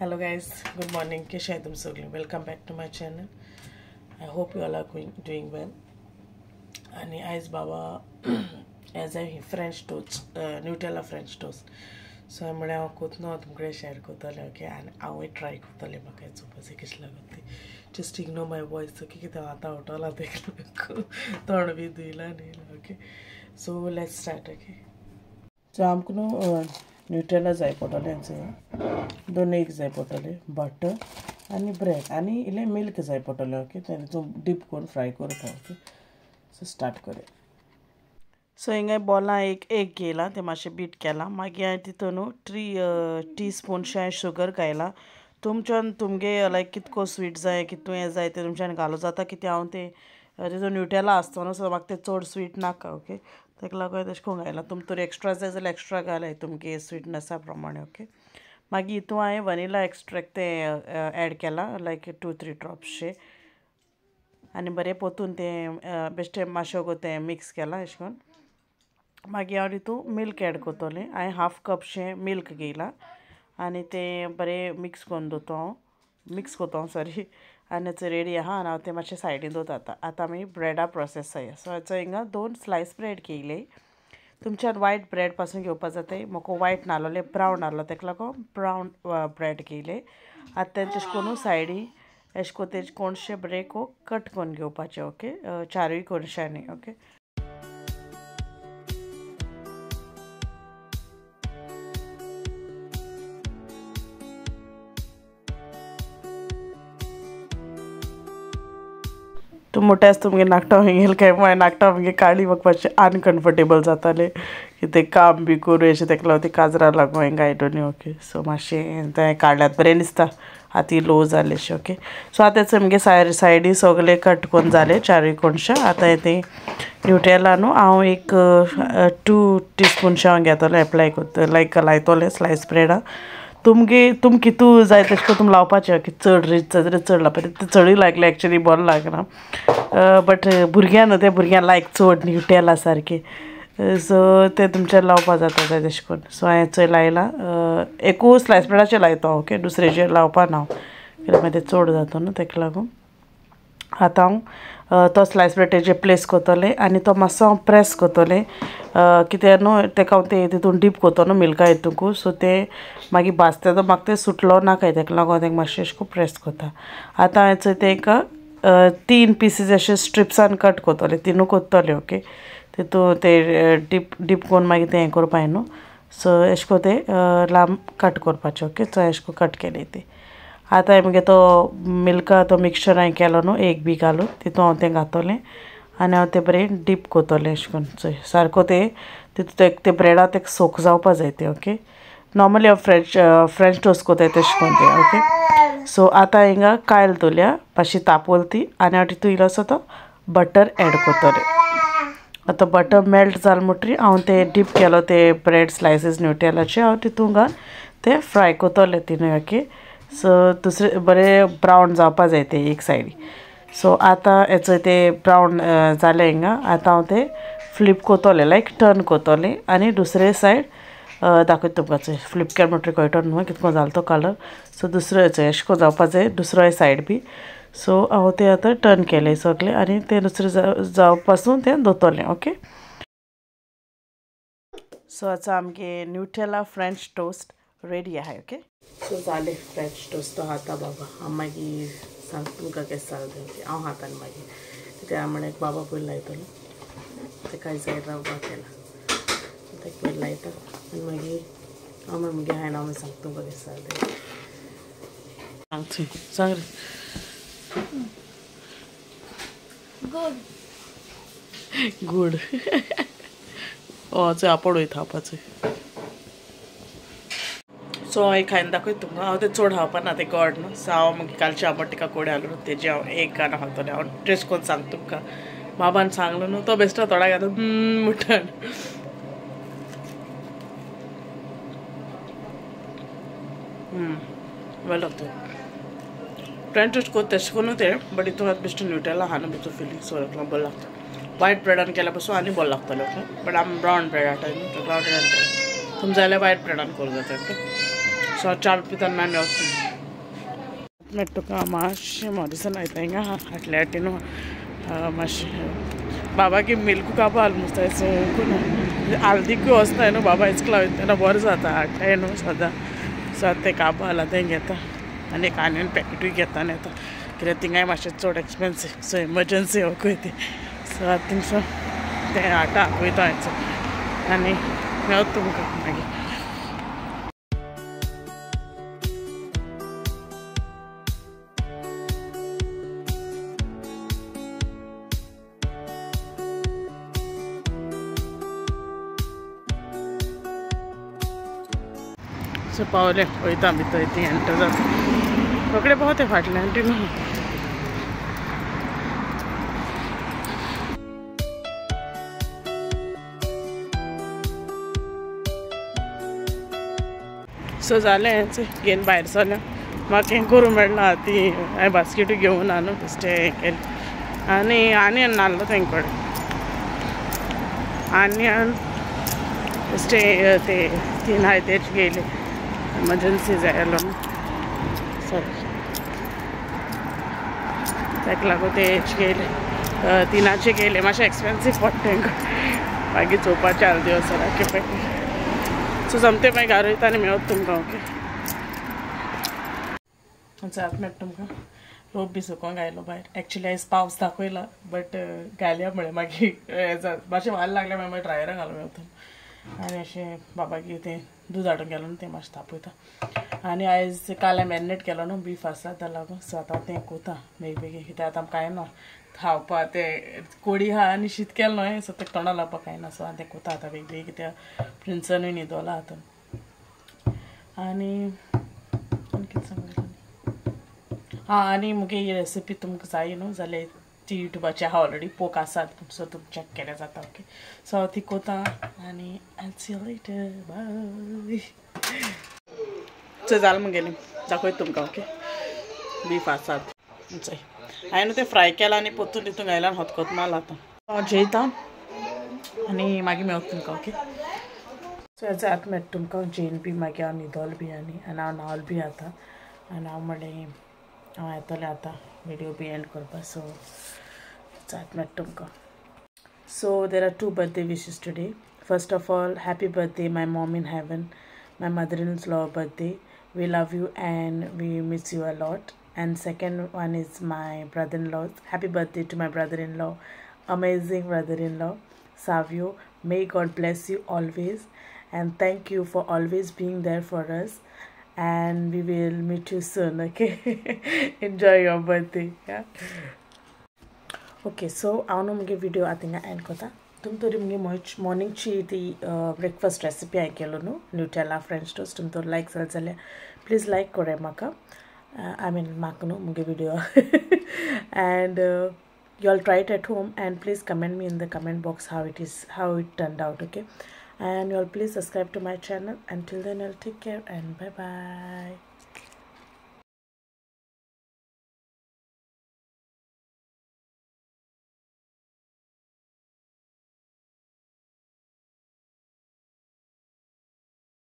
Hello guys, good morning. कशे आहाय तुमी सगळीं? Welcome back to my channel. I hope you all are doing well. आनी आयज बाबा as I French toast, Nutella French toast. So हांवें म्हळें हांव कोत्नो तुमकडे शेअर करतलें. ओके, आनी हांवूय ट्राय करतलें म्हाका चोवपाचें कशें लागत ती. Just ignore my voice. Okay, कितें आतां उठोलां तेका लागून तोंड बी धुयलां न्ही. Okay, so let's start. Okay, so आमकां न्हू न्यूटेला जाय पडटलें, दोन एग जाय पडटले, बटर आनी ब्रेड आनी इल्लें मिल्क जाय पडटलें. ओके, तें डीप करून फ्राय करता. ओके, सो स्टार्ट करूया. सो हिंगा बॉलां एक एग घेयलां, तें मातशें बीट केलां. मागीर हांवें तितून न्हू 3 टीस्पून हांवें शुगर घायलां. तुमच्यान तुमगे लायक कितको स्वीट जाय, कितू हें जाय तें तुमच्यान घालूं जाता. कित्याक हांव तें तितून न्यूटेला आसतो न्हू, सो म्हाका तें चड स्वीट नाका. ओके, ताका लागून तशें करून घायलां. तुमकां तर एक्स्ट्रा जाय जाल्यार एक्स्ट्रा घालाय तुमगे स्वीटनसा प्रमाणे. ओके, मागीर हितून हांवें वनिला एक्स्ट्रेक्ट तें एड केलां, लायक 2-3 ड्रॉप्सशे. आनी बरें पोतून तें बेश्टें मातशें तें मिक्स केलां अशें करून. मागीर हांव तितून मिल्क एड करतलें. हांवें 1/2 कपशें मिल्क घेयलां आनी तें बरें मिक्स करून दवरता हांव, मिक्स करता हांव सॉरी. आनी रेडी आहा आनी हांव तें मातशें सायडीन दवरता. आतां आतां आमी ब्रेडा प्रोसेस जाय. सो हाचो हिंगा 2 स्लायस ब्रेड घेयले. तुमच्यान वायट ब्रेड पासून घेवपा जाता. म्हाका वायट नासलोलें, ब्रावन आहलो, ताका लागून ब्रावन ब्रेड घेयले. आतां तें तशें करून सायडी अशें करून तेजे कोणशे ब्रेक कट करून घेवपाचे. ओके, चारूय कोणशांनी. ओके, तूं मोठे आसता तुमगे नाकटां गेले काय मागीर नाकटां मुगे काळी म्हाका मातशें अनकम्फर्टेबल जातालें, कितें काम बी करूं अशें ताका लागून ती काजरा लागून हांवें गायटो न्ही. ओके, सो मातशें तें काडल्यात बरें दिसता आतां लो जालें अशें. ओके, सो आतां सामके सायडी सगळे कट करून जाले चारूय कोणशा. आतां तें न्यूटेला न्हू हांव एक 2 टीस्पूनशें हांव घेतलें, एप्लाय करतलें, लायक लायतलें स्लायस ब्रेडा. तुमगे तुम कितू जाय तशें करून तुम लावपाचें, की चड रीच जाय जाल्यार चड लावपाचें. तें चडूय लागलें एक्चुली बरें लागना, बट भुरग्यां न्हू तें भुरग्यां लायक चड न्यूटेला सारकें, सो तें तुमचें लावपा जाता जाय तशें करून. सो हांवें चड लायलां, एकू स्लायस ब्रेडाचेर लायता. ओके, दुसरेचेर लावपा ना हांव, कित्याक मागीर तें चड जाता न्हू ताका लागून. आतां हांव तो स्लायस ब्रेड तेजेर प्लेस करतलें आनी तो मातसो हांव प्रेस करतलें, कित्याक न्हू ताका हांव तें तितून डीप करता न्हू मिल्का हितूंकू. सो तें मागीर भाजता तो म्हाका तें सुटलो नाका, ताका लागून ताका मातशें अशें करून प्रेस करता. आतां हांवें चोय ताका 3 पिसीस अशे स्ट्रिप्सान कट करतलें, तिनू करतलें. ओके, तितून तें डीप डीप करून मागीर तें हें करपा न्हू, सो अशें करून तें लांब कट करपाचें. ओके, सो अशें करून कट केलें तें. आतां हांवें मगे तो मिल्का तो मिक्सचर हांवें केलो न्हू एग बी घालून, तितून हांव तें घातलें आनी हांव तें बरें डीप करतलें अशें करून. चोय सारको तें तितून ते ब्रेडा तेका सोक जावपा जाय तें. ओके, नॉर्मली हांव फ्रेंच टोस्ट करताय तशें करून तें. ओके, सो आतां हिंगा कायल दवरल्या मातशी तापोवली ती आनी हांव तितून इल्लोसो तो बटर एड करतलें. आतां बटर मेल्ट जालें म्हणटकीर हांव तें डीप केलो ते ब्रेड स्लायसीस न्यूटेलाचे हांव तितून घालून तें फ्राय करतलें तिनूय. ओके, सो दुसरे बरें ब्रावन जावपा जाय तें एक सायडी. सो आतां हेचो तें ब्रावन जालें हिंगा, आतां हांव तें फ्लिप करतलें, लायक टर्न करतलें आनी दुसरे सायड दाखयता तुमकां. चोय फ्लिप केलें म्हणटकीर कळटलो न्हू कितको जालो तो कलर. सो दुसरो चोय अशें करून जावपा जाय दुसरोय सायड बी. सो हांव तें आतां टर्न केलें सगळें आनी तें दुसरें जावपा पासून तें दवरतलें. ओके, सो आतां आमगे न्यूटेला फ्रेंच टोस्ट रेडी आहाय. ओके, सो जालें फ्रेंच टोस्ट तो खाता बाबा. हांव मागीर सांग तुमकां केशें जालें तें. हांव खाता आनी मागीर कित्याक हांव बाबा पयलीं लायतलो, तेका जाय रावपा केलां, तेका पयलीं लायता आनी मागीर हांव मागीर हांवें हांव सांग तुमकां केशें जालें तें. सांग सांग रे. Good good. चोय आपोड वयता खावपाचो. सो हांव एक खायन दाखयता तुमकां. हांव तें चड खावपा ना, तें गोड न्हू. सो हांव मागीर कालचें आंबट टिका कोडे हाडलो न्हू तेजें हांव एक गाणं खातलें. हांव टेस्ट करून सांगता तुमकां. बाबान सांगलो न्हू तो बेश्टो थोडा घेता म्हणटा. बरें लागता फ्रेंच टोस्ट कोत्ता तशें करून तें, बट हितून आतां बेश्टें न्यूटेला आहा न्हू भितर फिलींग, सो बरें लागता. वायट ब्रेडान केल्यार पासून आनी बरें लागतलें. ओके, बट आमी ब्रावन ब्रेड हाडटा न्हू, ब्रावन ब्रेडान तुमकां जाल्यार वायट ब्रेडान करूं जाता. ओके, सो च्या पितान मागीर मेवता. मेळटा तुका मातशें मॉरिसन वयता हिंगा हाटल्या हाटी न्हू मातशें बाबाकी मिल्कू कापा आलमुस्ताय सो ना आल्दिकूय वचनाय न्हू बाबा इस्कुला वयता तेन्ना बरें जाता हाडटाय न्हू सदां. सो आतां तें काबा आला तें घेता आनी एक आनियन पॅकेटूय घेता आनी येता कित्याक थिंगाय मातशें चड एक्सपेन्सीव सो इमर्जन्सी येवकूय ती. सो आतां थिंगसो तें हाडटा वयता हांयचो आनी मेळत तुमकां मागीर. सो पावले वयता भितर ती एंटर जाता रोकडे पावते फाटल्यान ती न्हू. सो जालें घेवन भायर सरलें म्हाका हें करूं मेळना ती हांवें बास्केटूय घेवन ना न्हू बेश्टें हें केलें आनी आनियन नासलो तेंचे कडेन आनियन बेश्टें ते तीन हाय तेच घेयले एमर्जन्सी जाय आसलो न्हू सॉरी ताका लागून तेच घेयले तिनाचे घेयले मातशें एक्सपेन्सीव पडटा तेंकां मागीर चोवपाचें आल्दी वचोन आख्खें पॅकेट. सो सोमतें मागीर घार वयता आनी मेळत तुमकां ओके. जात मेळटा तुमकां रोप बी सुकोंक आयलो भायर. एक्चुली आयज पावस दाखयला बट घालया म्हळें मागीर मातशें वाल लागलें मागीर ड्रायरा घालूं वता आनी अशें बाबाकी तें दूद हाडूंक गेलो न्हू तें मातशें तापयता. आनी आयज काल हांवें मॅरिनेट केलो न्हू बीफ आसा त्या लागून सो आतां तें कोता बेगी बेगीन कित्याक आतां कांय ना खावपा तें कोडी आहा आनी शीत केलें न्हय सो तें तोंडा लावपाक कांय ना. सो हांवें तें कोता आतां बेगी बेगीन कित्याक प्रिन्सनूय न्हिदोला आतां. आनी आनी कितें सांगलें हां आनी मुगे ही रेसिपी तुमकां जाय न्हू जाल्यार ती युट्यूबाचेर आहा ऑलरेडी पोक आसात सो तुमकां चॅक केल्यार जाता ओके. सो हांव ती कोता आनी I see you later bye. So जालें मुगेलें दाखयता तुमकां ओके. बीफ आसात चोय हांवें न्हू तें फ्राय केलां आनी पोत्तून तितून घायलां हतकत मारलां आतां हांव जेयता आनी मागीर मेळत तुमकां ओके. सो हेजो आतां मेळटा तुमकां जेयन बी मागीर हांव न्हिदोल बी आनी आनी हांव न्हाल बी आतां आनी हांव म्हणलें हांव येतलें आतां विडियो बी एंड करपाक. सो आतां मेळटा तुमकां. So there are 2 birthday wishes today. First of all, happy birthday my mom in heaven, my mother-in-law birthday. We love you and we miss you a lot. And second one is my brother-in-law. Happy birthday to my brother-in-law, amazing brother-in-law Savio. May God bless you always and thank you for always being there for us, and we will meet you soon, okay. Enjoy your birthday. Yeah, okay. So हांव न्हू मुगे video आतां हिंगा and करता. तुम तरी मुगे मॉर्निंगची ती ब्रेकफास्ट रेसिपी हांवें केलो न्हू न्यूटेला फ्रेंच टोस्ट तुम तर लायक जालें जाल्यार प्लीज लायक कराय म्हाका I mean म्हाका न्हू मुगे video and you all try it at home and please comment me in the comment box how it is, how it turned out, okay. And you all please subscribe to my channel. Until then, I'll take care and bye bye.